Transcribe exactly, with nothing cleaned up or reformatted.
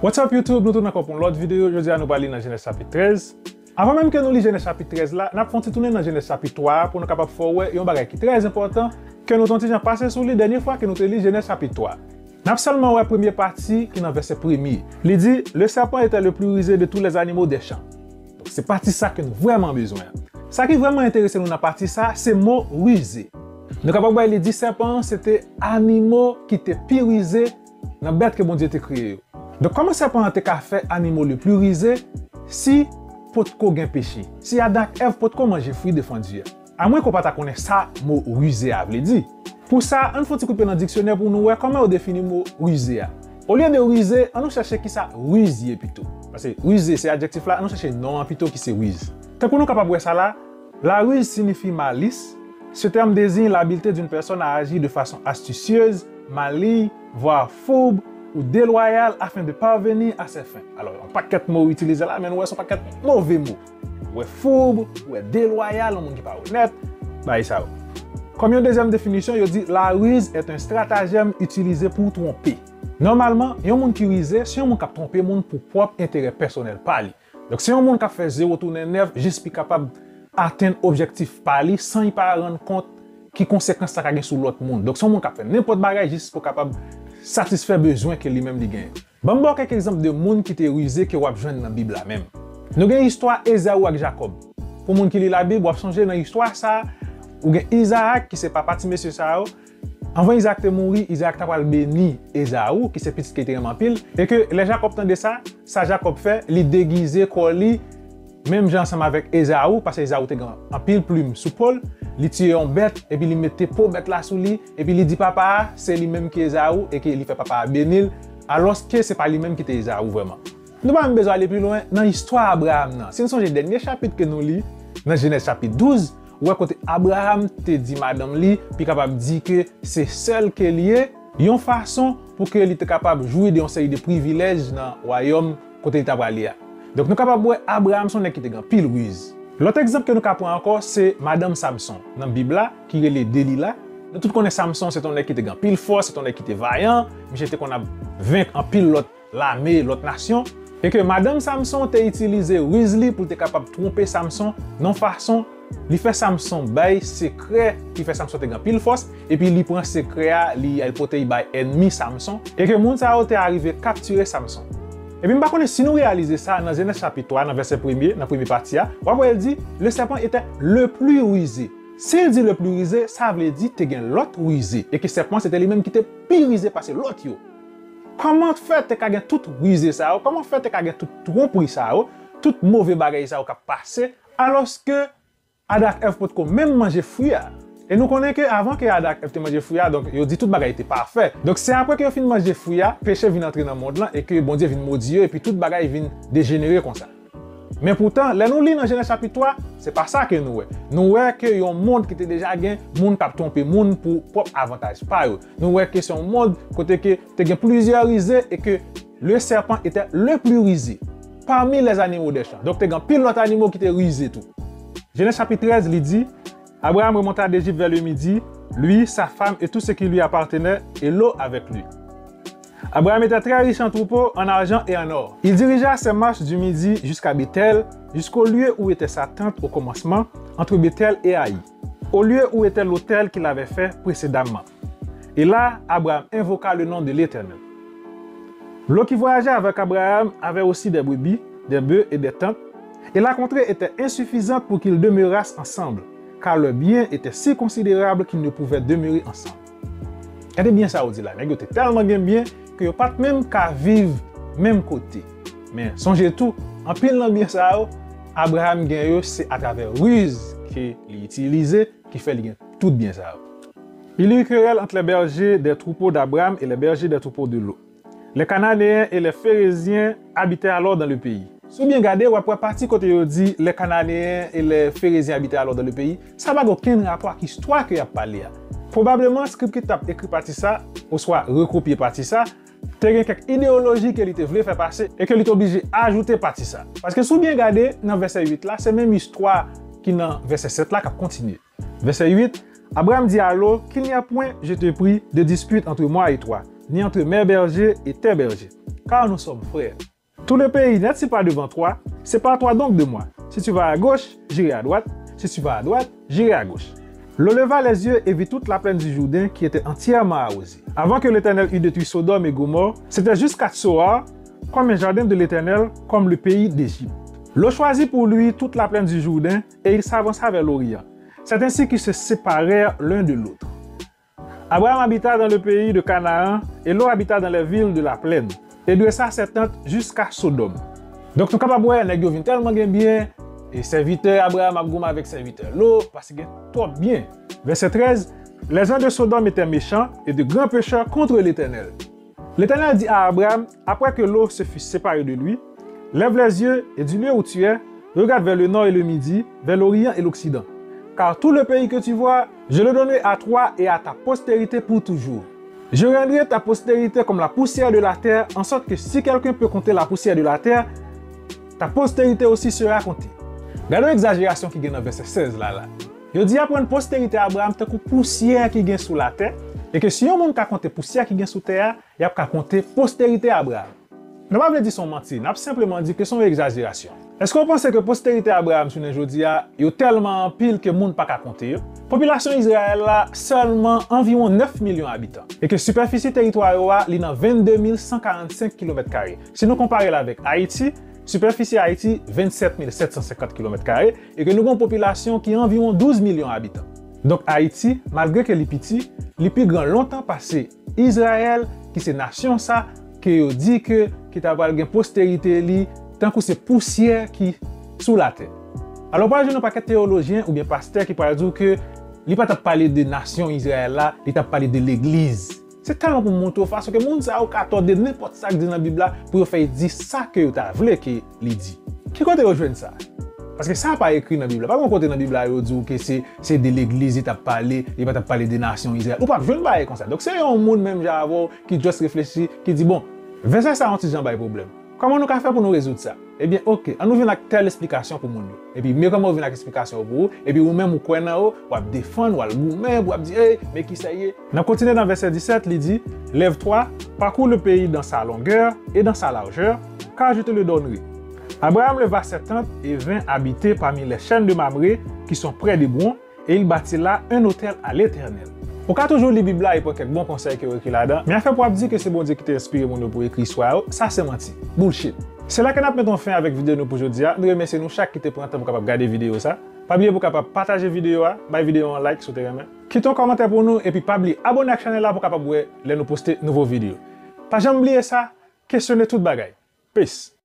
What's up YouTube, nou tounen ankò pou yon lòt videyo. Jodi a nou pral li nan Jenèz chapit trèz. Avan menm ke nou li Jenèz chapit trèz la, n ap fè yon ti tounen nan Jenèz chapit twa a pou nou kapab fè w wè yon bagay ki trè enpòtan ke nou t yon ti jan pase sou li dènye fwa ke nou te li Jenèz chapit twa. N ap sèlman wè premye pati ki nan vèsè premye. Li di, Le serpent était le plus rusé de tous les animaux des champs. Donk, se pati sa ke nou vrèman bezwen. Sa ki vrèman enterese nou nan pati sa, se mo rize. Nou kapab wè li di sèpan an se te animo ki te pi rize nan bèt ke Bondye te kreye yo. Donk, kòman sèpan an te ka fè animo le pli rize si potko gen peche, si Adan ak Èv potko manje fwi defandi a? Amwen ke w pa ta konnen sa mo rize a vle di. Pou sa, ann fè yon ti kout pye nan diksyonè pou nou wè kòman yo defini mo rize a. Olye de rize, ann nou chèche kisa riz ye pito. Paske rize se adjektif la, ann nou chèche non an pito ki se riz. Tankou nou kapab wè sa la, la ruse signifie malice. Ce terme désigne l'habileté d'une personne à agir de façon astucieuse, maligne, voire fourbe ou déloyale afin de parvenir à ses fins. Alò, yon pakèt mo itilize la, men nou wè se yon pakèt move mo. Ou wè fourbe, ou wè déloyale, yon moun ki pa onèt, bagay sa yo. Kòm yon dezyèm definisyon, yo di la ruse est un stratagème utilisé pour tromper. Nòmalman, yon moun ki rize, se yon moun k ap twonpe moun pou pwòp enterè pèsonèl pa li. Donk, se yon moun k ap fè zewo tounen nèf jis pou l kapab atenn objektif pa li san li pa rann kont ki konsekans sa ka gen sou lòt moun. Donk, se yon moun k ap fè nenpòt bagay jis pou kapab satisfè bezwen ke li menm li genyen. Ban m ba w kèk egzanp de moun ki te rize ke w ap jwenn nan Bib la menm. Nou gen istwa Ezaou ak Jakòb. Pou moun ki li Labib, w ap sonje nan istwa sa a, ou gen Izaak ki se papa ti mesye sa yo. Anvan Izaak te mouri, Izaak ta pral beni Ezaou, ki se pitit ke li te renmen anpil, e ke lè Jakòb tande sa, sa Jakòb fè, li degize kò li, menm jan ansanm avèk Ezaou, paske Ezaou te gen anpil plim sou po l, li tiye yon bèt, epi li mete po bèt la sou li, epi li di papa a, se li menm ki Ezaou, e ke li fè papa a beni l, alòske se pa li menm ki te Ezaou vrèman. Nou pa menm bezwen ale pi lwen nan istwa Abraram nan. Si n sonje dènye chapit ke nou li, nan Jenèz chapit douz, ou wè kote Abraram te di madanm li, pou li kapab di ke se sè l ke l ye, yon fason pou ke li te kapab jwi de yon seri de privilèj nan wayòm kote li ta prale a. Donk, nou kapab wè Abraram se yon nèg ki te gen anpil riz. Lòt egzanp ke nou ka pran ankò, se madanm Samson nan Bib la, ki rele Delila. Nou tout konnen Samson se te yon nèg ki te gen anpil fòs, se te yon nèg ki te vayan, misye te konn ap venk anpil lòt lame lòt nasyon, e ke madanm Samson te itilize riz li pou l te kapab twonpe Samson nan fason li fè Samson bay sekrè ki fè Samson te gen anpil fòs, epi li pran sekrè a, li al pote l bay ènmi Samson, e ke moun sa yo te arive kaptire Samson. Epi m pa konnen si nou reyalize sa nan Jenèz chapit twa, nan vèsè premye, nan premye pati a, w ap wè l di, Le serpent était le plus rusé. Si l di le plus rusé, sa vle di te gen lòt rize, e ke sèpan se te li menm ki te pi rize pase lòt yo. Kòman fè te ka gen tout rize sa yo? Kòman fè te ka gen tout twonpri sa yo? Tout move bagay sa yo k ap pase, alòske Adan ak Èv potko menm manje fwi a? E nou konnen ke avan ke Adan ak Èv te manje fwi a, donk yo di tout bagay te pafè. Donk se apre ke yo fin manje fwi a, peche vin antre nan mond lan e ke Bondye vin modi yo, epi tout bagay vin dejenere konsa. Men poutan, lè nou li nan Jenèz chapit twa, se pa sa ke nou wè. Nou wè ke yon mond ki te deja gen moun k ap twonpe moun pou pwòp avantaj pa yo. Nou wè ke se yon mond kote ke te gen plizyè rize e ke le serpent était le plus rusé parmi les animaux des champs. Donk, te gen anpil lòt animo ki te rize tou. Jenèz chapit trèz, li di, Abraham remonta d'Égypte vers le midi, lui, sa femme et tout ce qui lui appartenait, et Lot avec lui. Abraham était très riche en troupeaux, en argent et en or. Il dirigea ses marches du midi jusqu'à Béthel, jusqu'au lieu où était sa tente au commencement, entre Béthel et Haï, au lieu où était l'autel qu'il avait fait précédemment. Et là, Abraham invoqua le nom de l'Éternel. L'eau qui voyageait avec Abraham avait aussi des brebis, des bœufs et des tentes, et la contrée était insuffisante pour qu'ils demeurassent ensemble, car leurs biens étaient si considérables qu'ils ne pouvaient demeurer ensemble. Gade byen sa yo di la, nèg yo te tèlman gen byen ke yo pa t menm ka viv menm kote. Men sonje tou, anpil nan byen sa yo, Abraham gen yo se atravè riz ke li itilize ki fè li gen tout byen sa yo. Il y eut querelle entre les bergers des troupeaux d'Abraham et les bergers des troupeaux de Lot. Les Cananéens et les Phéréziens habitaient alors dans le pays. Si w byen gade, w ap wè pati kote yo di les Cananéens et les Phéréziens habitaient alors dans le pays, sa pa gen okenn rapò ak istwa ke y ap pale a. Pwobableman, skripki t ap ekri pati sa, oswa rekopye pati sa, te gen kèk ideyoloji ke li te vle fè pase e ke li te oblije ajoute pati sa. Paske si w byen gade, nan vèsè uit la, se menm istwa ki nan vèsè sèt la k ap kontinye. Verset huit, Abraham dit à Lot, Qu'il n'y a point, je te prie, de dispute entre moi et toi, ni entre mes bergers et tes bergers. car nous sommes frères. Tout le pays n'attire pas devant toi, sépare-toi donc de moi. Si tu vas à gauche, j'irai à droite, si tu vas à droite, j'irai à gauche. L'eau leva les yeux et vit toute la plaine du Jourdain qui était entièrement arrosée. Avant que l'Éternel eût détruit Sodome et Gomorrhe, c'était jusqu'à Tsoar, comme un jardin de l'Éternel, comme le pays d'Égypte. L'eau choisit pour lui toute la plaine du Jourdain, et il s'avança vers l'Orient. C'est ainsi qu'ils se séparèrent l'un de l'autre. Abraham habita dans le pays de Canaan, et Lot habita dans les villes de la plaine, et dressa ses tentes jusqu'à Sodome. Donk nou kapab wè nèg yo vin tèlman gen byen, e sèvitè Abraham ap goumen avèk sèvitè Lot, paske gen twòp byen. Vèsè trèz, les gens de Sodome étaient méchants et de grands pécheurs contre l'Éternel. L'Éternel dit à Abraham, après que Lot se fut séparé de lui, lève les yeux et du lieu où tu es, regarde vers le nord et le midi, vers l'orient et l'occident. Car tout le pays que tu vois, je le donnerai à toi et à ta postérité pour toujours. Je rendrai ta postérité comme la poussière de la terre, en sorte que si quelqu'un peut compter la poussière de la terre, ta postérité aussi sera comptée. Gade yon egzajerasyon ki gen nan vèsè sèz la la. Yo di y ap rann posterite Abraham tankou pousyè ki gen sou latè, e ke si yon moun ka konte pousyè ki gen sou tè a, y ap ka konte posterite Abraham. Nou pa vle di se yon manti, n ap senpleman di ke se yon egzajerasyon. Èske w panse ke posterite Abraham jounen jodi a, yo tèlman anpil ke moun pa ka konte yo? Popilasyon Izrayèl la sèlman anviwon nèf milyon abitan, e ke sipèfisi teritwa yo a, li nan vennde mil san karannsenk kilomèt kare. Si nou konpare l avèk Ayiti, sipèfisi Ayiti, vennsèt mil sèt san senkant kilomèt kare, e ke nou gen yon popilasyon ki anviwon douz milyon abitan. Donk Ayiti, malgre ke li piti, li pi gran lontan pase Izrayèl, ki se nasyon sa ke yo di ke, ki ta pral gen posterite li, tankou se pousyè ki sou latè. Alò, w pral jwenn yon pakèt teyolojyen oubyen pastè ki pral di w ke li pa t ap pale de nasyon Izrayèl la, li t ap pale de legliz. Se tèlman pou m montre w fason ke moun sa yo ka tòde nenpòt sa k di nan Bib la pou yo fè di sa ke yo ta vle ke li di. Ki kote yo jwenn sa? Paske sa pa ekri nan Bib la. Pa gen yon kote nan Bib la yo di w ke se, se de legliz li t ap pale, li pa t ap pale de nasyon Izrayèl. Ou p ap jwenn bagay konsa. Donk se yon moun menm jan avè w ki just reflechi, ki di, bon, vèsè sa yon ti jan bay pwoblèm. Kòman nou ka fè pou nou rezoud sa? Ebyen, oke, ann nou vin ak tèl esplikasyon pou moun yo. Epi, men kòman yo vin ak esplikasyon yo pou ou, epi ou menm ou kwè nan yo, w ap defann, w al goumen, w ap di, ey, men kisa ye. N ap kontinye nan vèsè disèt, li di, lève-toi, parcours le pays dans sa longueur et dans sa largeur, car je te le donnerai. Abraham leva ses tentes et vint habiter parmi les chênes de Mamré qui sont près d'Hébron, et il bâtit là un autel à l'Éternel. Ou ka toujou li Bib la e pran kèk bon konsèy ke yo ekri ladan, men afè pou ap di ke se Bondye ki te enspire moun yo pou ekri istwa yo, sa se manti. Bullshit. Se la ke n ap met yon fen avèk videyo nou pou jodi a. Nou remèsye nou chak ki te pran tan pou kapab gade videyo sa. Pa bliye pou kapab pataje videyo a, bay videyo an like si w te renmen. Kite yon kòmantè pou nou, epi pa bliye abòne ak chanèl la pou kapab wè lè nou poste nouvo videyo. Pa janm bliye sa, kesyone tout bagay. Peace.